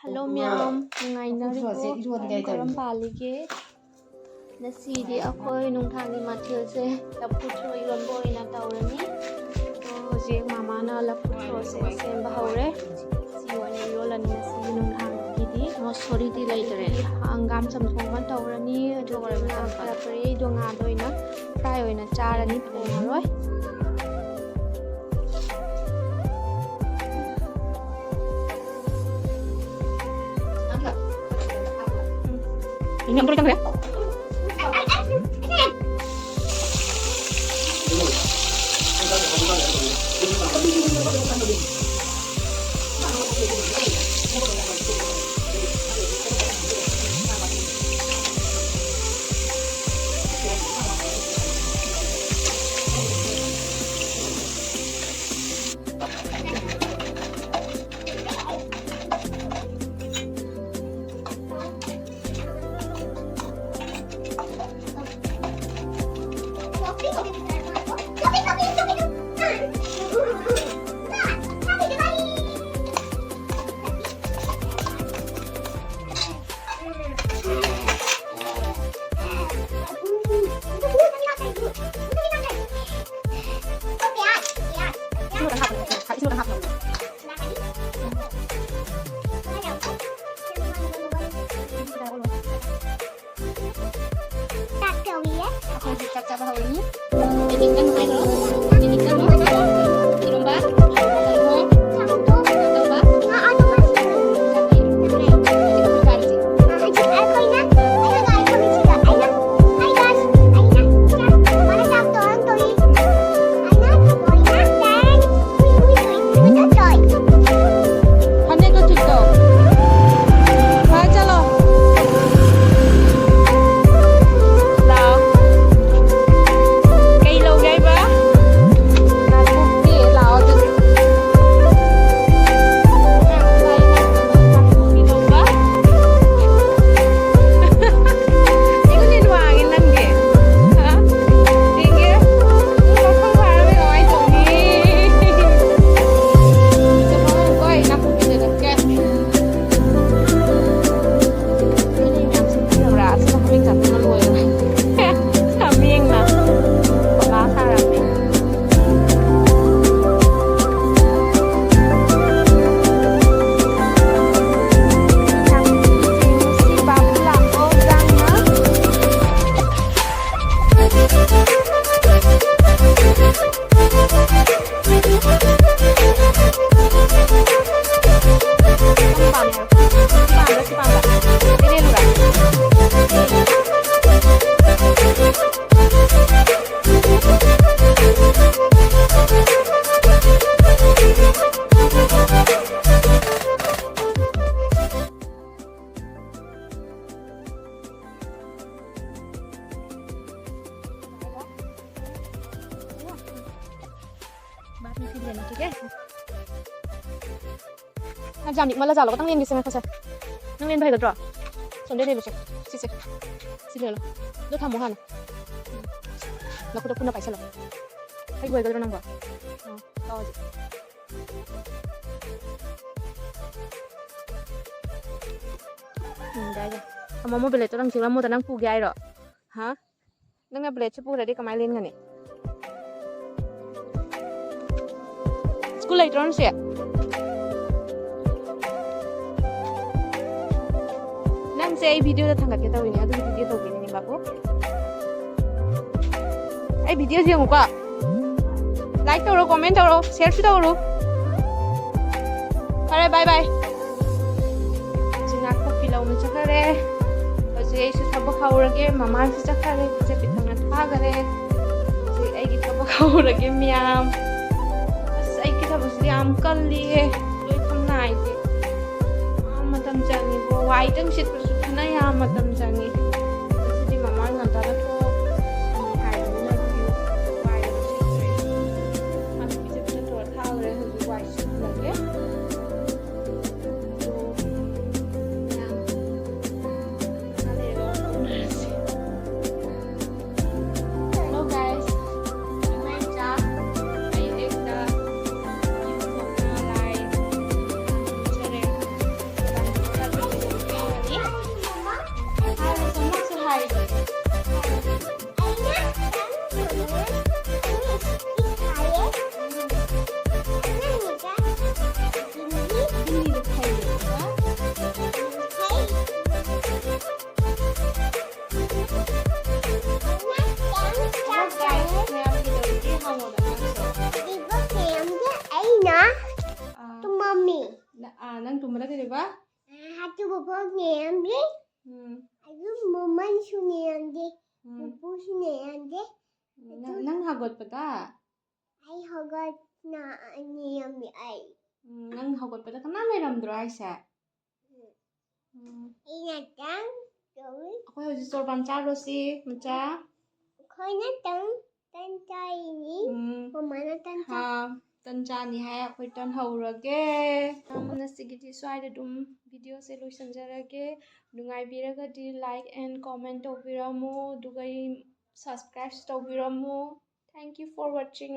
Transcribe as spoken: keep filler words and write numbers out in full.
Hello ꯃꯌꯥꯝ, ꯅꯨꯡꯉꯥꯏꯅꯔꯤꯕꯣ? ꯂꯐꯨ ꯊ꯭ꯔꯣꯁꯦ ꯏꯔꯣꯟꯒꯦ ꯍꯥꯏ ꯀꯔꯝ ꯇꯧꯔꯤꯅꯦ꯫ ꯄꯥꯜꯂꯤꯒꯦ? ꯉꯁꯤꯗꯤ ꯑꯩꯈꯣꯏ ꯅꯨꯡꯗꯥꯡꯒꯤ ꯃꯊꯦꯜꯁꯦ ꯂꯐꯨ ꯊ꯭ꯔꯣ ꯏꯔꯣꯟꯕ ꯑꯣꯏꯅ ꯇꯧꯔꯅꯤ꯫ ꯑꯗꯣ ꯍꯧꯖꯤꯛ ꯃꯃꯥꯅ ꯂꯐꯨ ꯊ꯭ꯔꯣꯁꯦ ꯁꯦꯝꯕ ꯍꯧꯔꯦ꯫ ꯁꯤ ꯑꯣꯏꯅ ꯏꯔꯣꯜꯂꯅꯤ ꯉꯁꯤꯒꯤ ꯅꯨꯡꯗꯥꯡꯒꯤꯗꯤ꯫ ꯃꯣꯁꯣꯔꯤꯗꯤ ꯂꯩꯇꯔꯦ꯫ ꯍꯪꯒꯥꯝ ꯆꯝꯊꯣꯡ ꯑꯃ ꯇꯧꯔꯅꯤ꯫ ꯑꯗꯨꯒ ꯉꯥ ꯈꯔ ꯄꯨꯔꯛꯏ꯫ ꯑꯗꯣ ꯉꯥꯗꯣ ꯑꯣꯏꯅ ꯐ꯭ꯔꯥꯏ ꯑꯣꯏꯅ ꯆꯥꯔꯅꯤ, ꯊꯣꯡꯉꯔꯣꯏ꯫ ꯏꯅꯦ, ꯑꯝꯇ ꯂꯣꯏꯁꯟꯈ꯭ꯔꯦ꯫ ꯆꯥꯛ ꯀꯧꯏꯌꯦ꯫ ꯑꯩꯈꯣꯏ ꯍꯧꯖꯤꯛ ꯆꯥꯛ ꯆꯥꯕ ꯍꯧꯔꯅꯤ꯫ ꯀꯩ ꯀꯩ ꯏꯟꯖꯥꯡꯅꯣ ꯍꯥꯏꯈ꯭ꯔꯣ? ꯀꯩ ꯀꯩ ꯏꯟꯖꯥꯡꯅꯣ? ꯏꯔꯣꯝꯕ, ꯆꯝꯊꯣꯡ, ꯆꯝꯊꯣꯡ, ꯉꯥ ꯑꯇꯣꯏꯕ꯫ ꯆꯥꯔꯁꯤ꯫ ꯍꯧꯖꯤꯛ ꯑꯩꯈꯣꯏꯅ, ꯑꯩꯅ ꯉꯥꯏ ꯐꯝꯃꯤꯁꯤꯗ ꯑꯩꯅ, hi guys, ꯑꯩꯅ ꯆꯥꯛ, ꯃꯥꯅ ꯆꯥꯛ ꯇꯣꯛꯑꯒ ꯇꯧꯔꯤ꯫ ꯑꯩꯅ ꯂꯣꯏꯅ ꯇꯦꯡ, ꯎꯏ, ꯎꯏ, ꯎꯏ, ꯎꯏ, ꯎꯏ, ꯎꯏ꯫ ꯐꯅꯦꯛꯇꯣ ꯊꯤꯠꯇꯣ꯫ ꯐꯔꯦ, ꯆꯠꯂꯣ꯫ ꯂꯥꯛꯑꯣ꯫ ꯀꯩ ꯂꯧꯒꯦ ꯍꯥꯏꯕ? ꯌꯥꯝ ꯂꯤꯛꯃꯜꯂ ꯖꯥꯠꯂꯣ? ꯈꯇꯪ ꯂꯦꯟꯒꯦꯁꯦ, ꯉꯥꯏꯈꯣꯁꯦ꯫ ꯅꯪ ꯂꯦꯟꯕ ꯍꯩꯒꯗ꯭ꯔꯣ? ꯁꯣꯝꯗꯩ ꯂꯦꯜꯂꯨꯁꯦ꯫ ꯁꯤꯁꯦ꯫ ꯁꯤ ꯂꯦꯜꯂꯣ꯫ ꯑꯗꯣ ꯊꯝꯃꯣ ꯍꯥꯟꯅ꯫ ꯎꯝ꯫ ꯅꯈꯨꯠꯇ ꯄꯨꯟꯅ ꯄꯥꯏꯁꯜꯂꯣ꯫ ꯍꯩꯕꯨ ꯍꯩꯒꯗ꯭ꯔꯣ ꯅꯪꯕꯣ? ꯑꯥ, ꯇꯧ ꯍꯧꯖꯤꯛ꯫ ꯎꯝ, ꯌꯥꯏ, ꯌꯥꯏ꯫ ꯑꯃꯣꯃꯣ ꯕ꯭ꯂꯦꯗꯇꯣ ꯅꯪ ꯆꯤꯡꯂꯝꯃꯣꯗ, ꯅꯪ ꯄꯨꯒꯦ ꯍꯥꯏꯔꯣ? ꯍꯥ? ꯅꯪꯅ ꯕ꯭ꯂꯦꯗꯁꯦ ꯄꯨꯔꯗꯤ ꯀꯃꯥꯏꯅ ꯂꯦꯟꯒꯅꯤ? ꯁ꯭ꯀꯨꯜ ꯂꯩꯇ꯭ꯔꯣ ꯉꯁꯤ? ꯅꯪꯁꯦ ꯑꯩ ꯚꯤꯗꯤꯑꯣꯗ ꯊꯥꯡꯒꯠꯀꯦ ꯇꯧꯔꯤꯅꯦ, ꯑꯗꯨꯒꯤ ꯚꯤꯗꯤꯑꯣ ꯇꯧꯕꯤꯔꯤꯅꯦ ꯕꯥꯕꯨ꯫ ꯑꯩ ꯚꯤꯗꯤꯑꯣꯁꯦ ꯌꯦꯡꯉꯨꯀꯣ꯫ ꯂꯥꯏꯛ ꯇꯧꯔꯣ, ꯀꯣꯃꯦꯟ ꯇꯧꯔꯣ, ꯁꯤꯌꯔꯁꯨ ꯇꯧꯔꯣ꯫ ꯐꯔꯦ, ꯕꯥꯏ ꯕꯥꯏ꯫ ꯍꯧꯖꯤꯛ ꯅꯥꯀꯨꯞꯄꯤ ꯂꯧꯕ ꯆꯠꯈ꯭ꯔꯦ꯫ ꯍꯧꯖꯤꯛ ꯑꯩꯁꯨ ꯊꯕꯛ ꯍꯧꯔꯒꯦ꯫ ꯃꯃꯥꯁꯨ ꯆꯠꯈ꯭ꯔꯦ, ꯄꯤꯖ ꯄꯤꯊꯛꯅ ꯊꯥꯈꯔꯦ꯫ ꯍꯧꯖꯤꯛ ꯑꯩꯒꯤ ꯊꯕꯛ ꯍꯧꯔꯒꯦ ꯃꯌꯥꯝ꯫ ꯑꯁ, ꯑꯩꯒꯤ ꯊꯕꯛꯁꯤꯗꯤ ꯌꯥꯝ ꯀꯜꯂꯤꯌꯦ꯫ ꯂꯣꯏꯐꯝ ꯅꯥꯏꯗꯦ꯫ ꯌꯥꯝ ꯃꯇꯝ ꯆꯪꯉꯤꯀꯣ꯫ ꯋꯥꯏꯗꯪ ꯁꯤꯠꯄꯁꯨ ꯐꯅ ꯌꯥꯝ ꯃꯇꯝ ꯆꯪꯉꯤ꯫ ꯉꯁꯤꯗꯤ ꯃꯃꯥ ꯉꯟꯇꯥꯅ ꯊꯣꯛꯑꯅꯤ ꯍꯥꯏꯕꯅꯤꯅ ꯑꯗꯨꯒꯤ ꯋꯥꯏꯗꯪ ꯁꯤꯠꯇ꯭ꯔꯦ꯫ ꯃꯥꯁꯨ ꯄꯤꯖ ꯄꯤꯊꯛ ꯇꯧꯔ ꯊꯥꯈ꯭ꯔꯦ꯫ ꯍꯧꯖꯤꯛ ꯋꯥꯏ ꯁꯤꯠꯂꯒꯦ꯫ Hello guys, ꯏꯃꯥ ꯏꯆꯥ, ꯑꯩ ꯑꯌꯨꯛꯇ ꯏꯕꯨꯡꯉꯣꯅ ꯂꯥꯏ ꯊꯥꯡꯒꯠꯆꯔꯦ꯫ ꯍꯥꯏꯔꯣ, ꯁꯣꯃꯥꯁꯨ ꯍꯥꯏꯔꯣ꯫ ꯑꯩꯅ ꯑꯥ, ꯇꯨꯝꯃꯝꯃꯤ꯫ ꯅ-, ꯑꯥ, ꯅꯪ ꯇꯨꯝꯕꯗ ꯀꯩꯗꯧꯕ? ꯑꯥ, ꯍꯥꯊꯨ ꯕꯣꯕꯣꯛ ꯅꯦꯝꯗꯦ꯫ ꯎꯝ꯫ ꯑꯗꯨ ꯃꯃꯟꯁꯨ ꯅꯦꯝꯗꯦ꯫ ꯎꯝ꯫ ꯄꯨꯄꯨꯁꯨ ꯅꯦꯝꯗꯦ꯫ ꯎꯝ, ꯅꯪ, ꯑꯗꯨ ꯅꯪ ꯍꯧꯒꯠꯄꯗ? ꯑꯩ ꯍꯧꯒꯠꯅ ꯅꯦꯝꯃꯤ ꯑꯩ꯫ ꯎꯝ, ꯅꯪ ꯍꯧꯒꯠꯄꯗ ꯀꯅꯥꯝ ꯂꯩꯔꯝꯗ꯭ꯔꯣ ꯍꯥꯏꯁꯦ? ꯎꯝ꯫ ꯎꯝ꯫ ꯑꯩꯅ ꯇꯪ ꯇꯧꯏ꯫ ꯑꯩꯈꯣꯏ ꯍꯧꯖꯤꯛ ꯆꯣꯔꯕꯥꯟ ꯆꯥꯔꯨꯔꯁꯤ, ꯃꯆꯥ꯫ ꯑꯩꯈꯣꯏꯅ ꯇꯪ, ꯇꯟ ꯆꯥꯏꯅꯤ꯫ ꯎꯝ꯫ ꯃꯃꯥꯅ ꯇꯟ ꯆꯥ-, ꯍꯥ꯫ ꯇꯟ ꯆꯥꯅꯤ ꯍꯥꯏ ꯑꯩꯈꯣꯏ ꯇꯟ ꯍꯧꯔꯒꯦ꯫ ꯉꯁꯤꯒꯤꯗꯤ ꯁ꯭ꯋꯥꯏꯗ ꯑꯗꯨꯝ videoꯁꯦ ꯂꯣꯏꯁꯤꯟꯖꯔꯒꯦ꯫ ꯅꯨꯡꯉꯥꯏꯕꯤꯔꯒꯗꯤ like and comment ꯇꯧꯕꯤꯔꯝꯃꯣ, ꯑꯗꯨꯒ ꯑꯩ subscribe ꯇꯧꯕꯤꯔꯝꯃꯣ꯫ Thank you for watching.